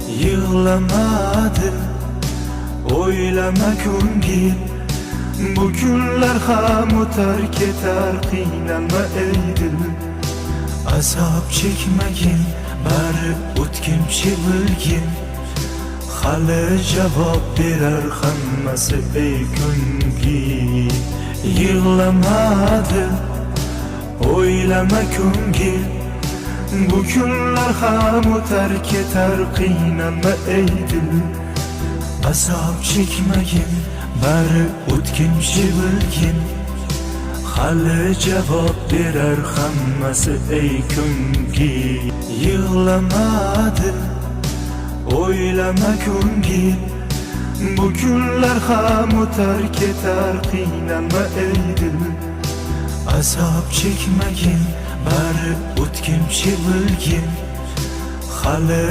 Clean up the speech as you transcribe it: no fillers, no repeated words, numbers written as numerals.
Yig'lama dil, o'ylama ko'ngil. Bu kunlar ham o'tar ketar, qiynalma ey dil. Azob chekmagin, bari o'tkinchi bilgin. Hali javob berar hammasi, ey ko'ngil. Yig'lama dil, o'ylama ko'ngil. Bu kunlar ham o'tar ketar, qiynalma ey dil. Azob chekmagin, bari o'tkinchi bilgin. Hali javob berar hammasi, ey ko'ngil. Yig'lama dil, o'ylama ko'ngil. Bu kunlar ham o'tar ketar, qiynalma ey dil. Azob chekmagin, bari o'tkinchi bilgin. Hali